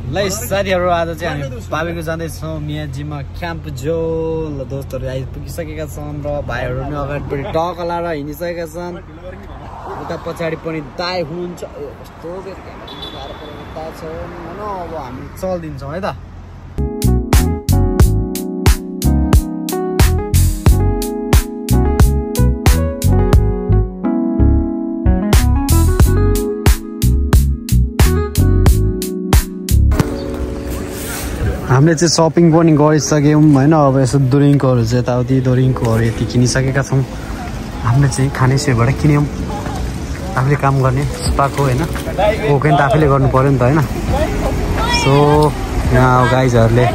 ल साथीहरू आज चाहिँ हामी बाबेको जाँदैछौँ मियाजीमा क्याम्प जो। ल दोस्तहरू आइपुगिसकेका छन् र भाइहरू पनि अगाडिपट्टि टक लाएर हिँडिसकेका छन्। उता पछाडि पनि दाइ हुनुहुन्छ यस्तो छ होइन। अब हामी चल्दिन्छौँ है त। हामीले चाहिँ सपिङ पनि गरिसक्यौँ होइन। अब यसो ड्रिङ्कहरू चाहिँ यताउति ड्रिङ्कहरू यति किनिसकेका छौँ। हामीले चाहिँ खाने सेबाट किन्यौँ। आफूले काम गर्ने स्पाको होइन कोकेन त आफैले गर्नु पऱ्यो नि त होइन। सो यहाँ गाइजहरूले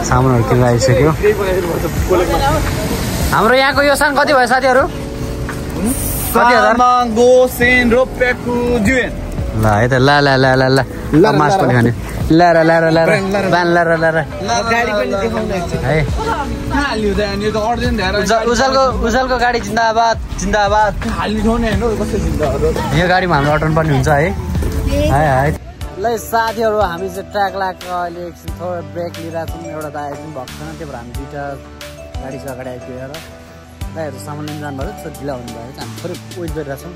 सामानहरू किनेर आइसक्यो। हाम्रो यहाँको यो सान कति भयो साथीहरू? ल है त ला ला ला ला ला मास पनि खाने लाएर लाएर लाएर बान लाएर लाएर है। उजालको गाडी जिन्दाबाद जिन्दाबाद। यो गाडीमा हाम्रो अटन पनि हुन्छ है है। ल साथीहरू हामी चाहिँ ट्र्याक लगाएको अहिले एकछिन थोरै ब्रेक लिइरहेको छौँ। एउटा दाइ पनि भएको छैन त्यही भएर हामी दुइटा गाडी चाहिँ अगाडि आइपुगेर दाइहरू सामान लिनु जानुभयो। त्यसो ढिला हुनुभयो चाहिँ हामी थोरै वेट गरिरहेछौँ।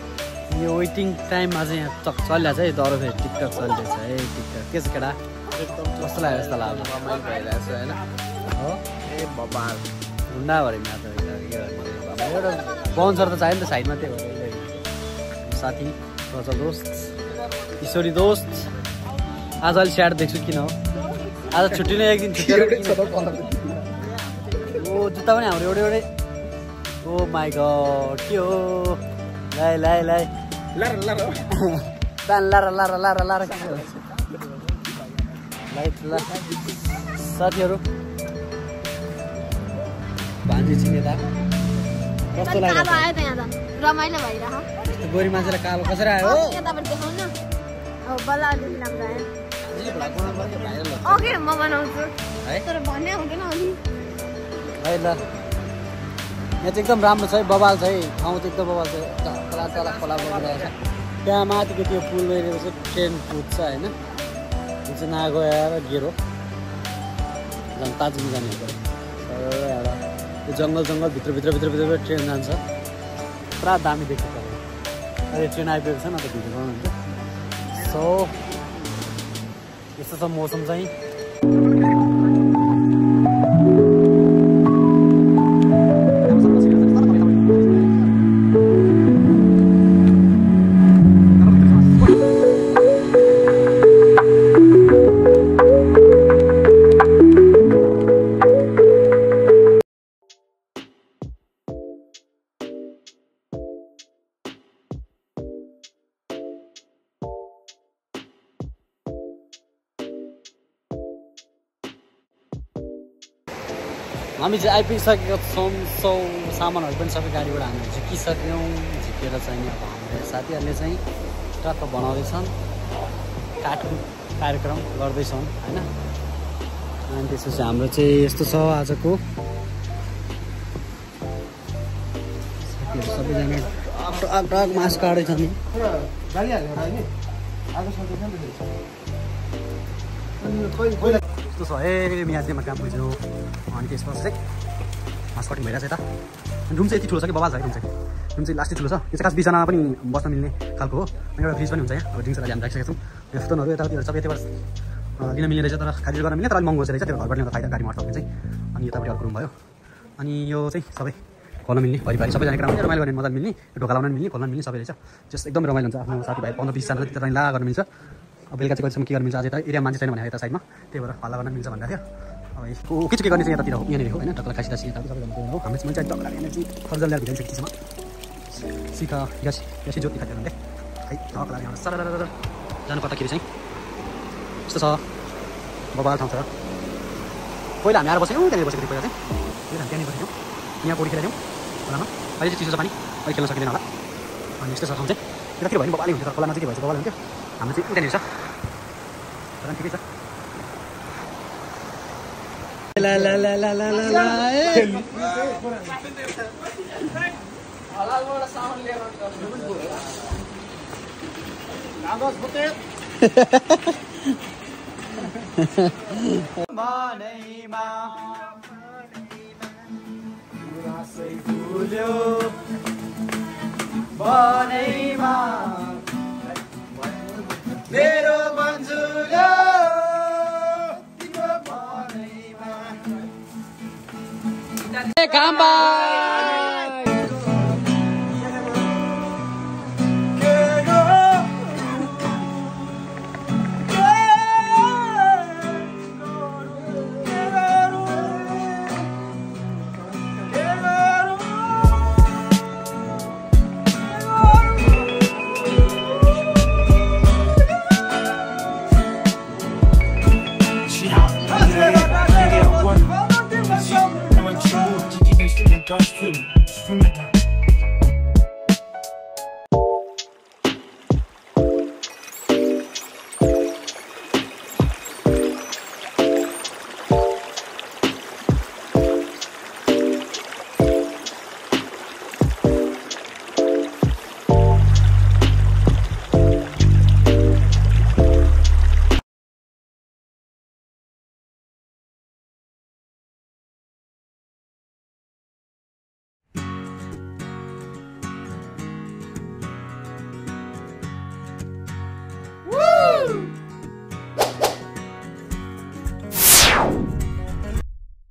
यो वेटिङ टाइममा चाहिँ यहाँ चलिरहेको छ है। तर फेरि टिकटक चलिरहेछ है। टिकटक के छ केटा कस्तो लाग्यो जस्तो लाग्यो? रमाइलो भइरहेछ होइन हो। ए बबाल हुन्डा भरे यहाँ त एउटा बाउन्सर त चाहियो नि त साइडमा। त्यही भएर साथी रजा दोस्त किशोरी दोस्त आज अलिक स्याड देख्छु किन हो? आज छुट्टी नै एक दिन छुट्टी। ओ जुत्ता पनि हाम्रो एउटै एउटै। ओ माई गड के हो? लाइ लाइ लाइ प्यान लाएर लाएर लाएर लाएर साथीहरू भान्जी चिने त कस्तो लाग्यो? रमाइलो भइरहेको गोरी मान्छेलाई कालो कसरी आयो? म बनाउँछु तर भन्ने हुँदैन अलि है। ल यहाँ चाहिँ एकदम राम्रो छ है। बबाल छ है ठाउँ चाहिँ एकदम बबाल छ। तला तला खोला बगिरहेको छ। त्यहाँ माथिको त्यो पुल गइरहेको छ ट्रेन कुद्छ होइन। त्यो चाहिँ नागोया र गेरो ताजिङ जाने हो। एउटा त्यो जङ्गल जङ्गल भित्र भित्र भित्र भित्र ट्रेन जान्छ। पुरा दामी देख्छ त। अहिले ट्रेन आइपुगेको छ न त भिडियो बनाउनुहुन्छ। सो यस्तो छ मौसम चाहिँ। हामी चाहिँ आइपुगिसकेका छौँ। सो सामानहरू पनि सबै गाडीबाट हामीले झिकिसक्यौँ। झिकेर चाहिँ अब हाम्रो साथीहरूले चाहिँ टक्क बनाउँदैछन्। काठको कार्यक्रम गर्दैछन् होइन। अनि त्यसपछि हाम्रो चाहिँ यस्तो छ आजको। साथीहरू सबैजना टक मास काट्दैछ नि। यस्तो छ ए मियाजीमा काम बुझ्यो। अनि त्यसपछि चाहिँ मास कटिङ भइरहेछ यता। रुम चाहिँ यति ठुलो छ कि बबाल छ है। रुम चाहिँ लास्टै ठुलो छ। यो चाहिँ खास 20जना पनि बस्न मिल्ने खालको हो। अनि एउटा फ्रिज पनि हुन्छ यहाँ। अब ड्रिङ्क्सहरू हामी राखिसकेका छौँ। यो फुटनहरू यताउतिहरू सबै यतिबाट लिन मिल्ने रहेछ। तर खाली गर्न मिल्ने तर अलिक महँगो रहेछ। त्यो घरबाट ल्याउँदा फाइदा गाडीमा अट्छ चाहिँ। अनि यतापट्टि अर्को रुम भयो। अनि यो चाहिँ सबै खोल्न मिल्ने भरिभारि सबैजना केटा रमाइलो गर्ने मजा मिल्ने ढोका लाउन मिल्ने खोल्न मिल्ने सबै रहेछ। जस एकदम रमाइलो हुन्छ। आफ्नो साथीभाइ 15-20जना जति तपाईँ ला गर्न मिल्छ। अब बेलुका चाहिँ कहिलेसम्म के गर्नु मिल्छ? आज यता एरिया मान्छे छैन भने यता साइडमा त्यही भएर हल्ला गर्न मिल्छ भनेर थियो। अब के के गर्ने चाहिँ यतातिर हो यहाँनिर हो होइन। टक्क खासिदासी यता सबैजना हो। हाम्रो चाहिँ टक्क लाग्ने चाहिँ खर्जल ल्याएर भित्र त्यसमा सिका ग्यासी ज्योति खातिर है टक्क लाग्ने सर जानु पर्दाखेरि चाहिँ यस्तो छ बबाल ठाउँ छ। पहिला हामी आएर बस्यौँ त्यहाँनिर बसेको थियो। पहिला चाहिँ हामी त्यहाँनिर बसेको यहाँ पौडी खेलाइदिउँ खोलामा। अहिले चाहिँ चिसो छ पानी अहिले खेल्न सकिँदैन होला। अनि यस्तो छ ठाउँ चाहिँ यतातिर भयो नि बबालै हुन्थ्यो। तर खोलामा चाहिँ के भएछ बबाल हुन्थ्यो। हाम्रो चाहिँ त्यहाँनिर छ तर ठिकै छ। ला ला ला ला ला ला मेरो मन्जुलो काम्बा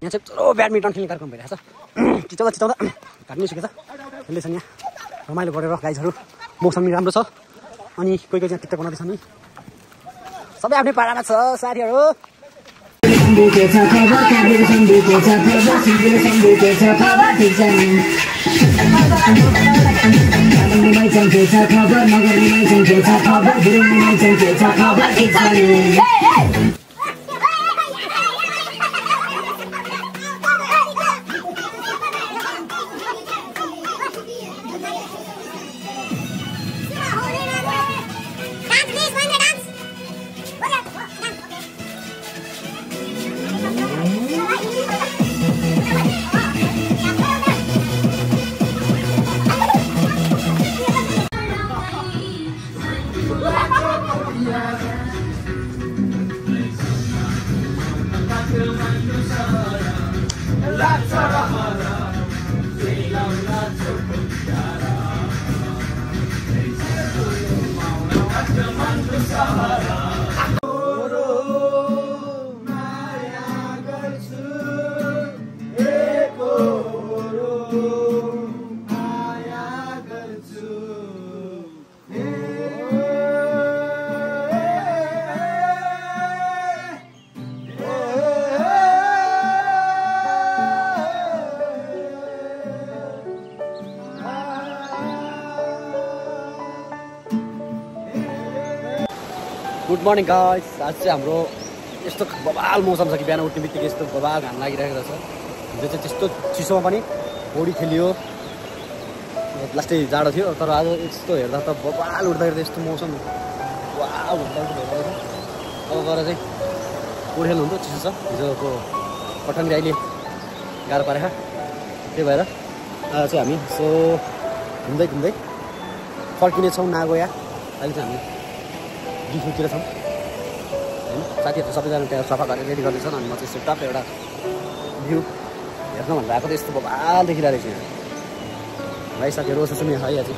यहाँ चाहिँ यत्रो ब्याडमिन्टन खेल्ने कार्यक्रम भइरहेछ चिचाउँदा चिचाउँदा घाट्नै सुकेछ खेल्दैछन् यहाँ रमाइलो गरेर गाइजहरू मौसम पनि राम्रो छ अनि कोही कोही चाहिँ टिकटक बनाउँदैछन् नि सबै आफ्नै पाडामा छ साथीहरू गुड मर्निङ गाइस आज चाहिँ हाम्रो यस्तो बबाल मौसम छ कि बिहान उठ्ने बित्तिकै यस्तो बबाल घाम लागिरहेको रहेछ हिजो चाहिँ त्यस्तो चिसोमा पनि पौडी खेलियो लास्टै जाडो थियो तर आज यस्तो हेर्दा त बबाल उठ्दाखेरि यस्तो मौसम वाउ भन्दा भइरहेको छ अब गएर चाहिँ पौडी खेल्नु हुन्छ चिसो छ हिजोको पठाङ्ग्री अहिले गाह्रो पारेको त्यही भएर आज चाहिँ हामी यसो घुम्दै घुम्दै फर्किनेछौँ नागोया अहिले चाहिँ हामी डिफुतिर छौँ होइन साथीहरू सबैजना त्यहाँ सफा गरेर रेडी गर्दैछन् अनि म चाहिँ यसो टप एउटा भ्यू हेर्न भनेर आएको त यस्तो बबाल देखिरहेको छु यहाँ भाइ साथीहरू ओसो सुन्ने है आज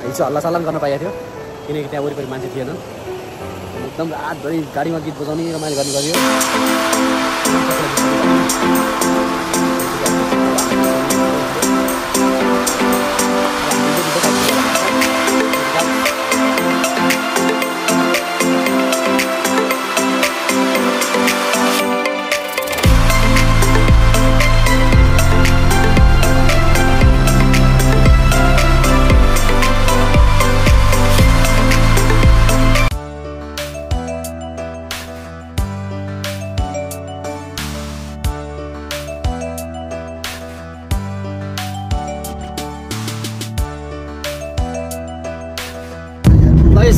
हिजो हल्ला सल्लाम गर्न पाइएको थियो किनकि त्यहाँ वरिपरि मान्छे थिएन एकदम रातभरि गाडीमा गीत बजाउने रमाइलो गर्ने गऱ्यो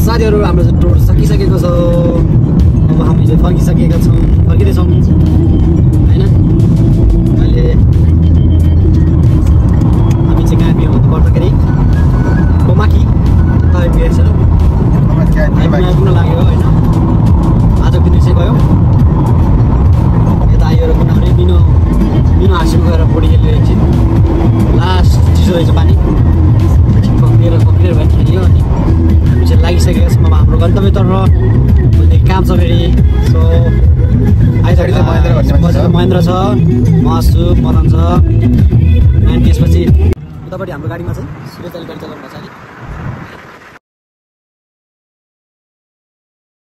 साथीहरू हाम्रो चाहिँ टुर सकिसकेको छ अब हामी चाहिँ फर्किसकेका छौँ फर्किँदैछौँ होइन अहिले हामी चाहिँ कहाँ बिहे पर्दाखेरि कोमाकी आइपुग्न लाग्यो होइन आजको दिन चाहिँ गयो चिसो रहेछ पानी पक्रिएर भयो खेल्यो अनि हामी चाहिँ लागिसकेको छौँ। अब हाम्रो गन्तव्यतर्फ भोलिदेखि काम छ फेरि। सो आइसकेको महेन्द्र छ, म छु, मदन छ, अनि त्यसपछि उतापट्टि हाम्रो गाडीमा चाहिँ सुरेश दाइले गाडी चलाउनु भएको छ अलिक।